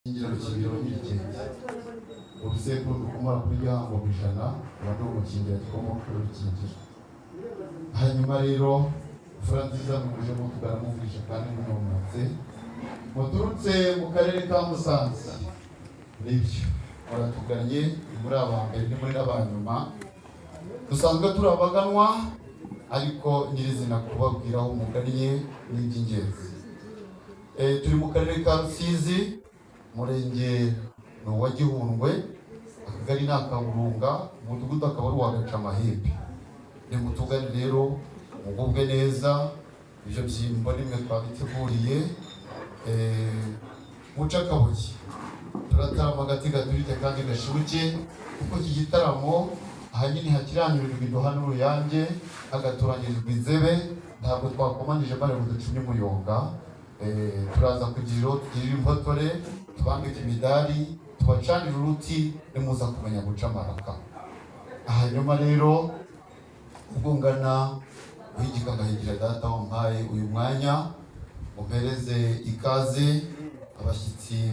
Rukingira rukingira nyirikenge, urusekuru rukomora kuri Gihango mu 100, uba ndi umukingira gikomoka kuri Rukingira. Hanyuma rero, mfura nziza, muje mutugana mumvisha kandi munomotse, muturutse mu karere ka Musanze, nibyo, muratuganye, ni muri aba mbere, ni muri n'aba nyuma. Dusanzwe turi abaganwa, ariko nyirizina kubabwira aho mugannye ni iby'ingenzi. Turi mu karere ka Rusizi, umurenge ni uwa Gihundwe, akagari ni Akaburunga, umudugudu akaba ari uwa Gacamahembe. Nimutugane rero mugubwe neza, ibyo byimbo nimwe twabiteguriye. Muce akabuye, turatarama agati gaturike kandi gashibuke, kuko iki gitaramo ahanini hakiranyurirwa indoha n'uruyange, hagaturanyirizwa inzebe. Ntabwo twakomanyije mbare ngo ducunye umuyonga. Turaza kugira aho tugirira impotore, tubambike imidari, tubacanire uruti, nimuza kumenya guca amaraka. Hanyuma rero, ubwo ngana guhigika ngahigira data wampaye uyu mwanya, mumpereze ikaze abashyitsi.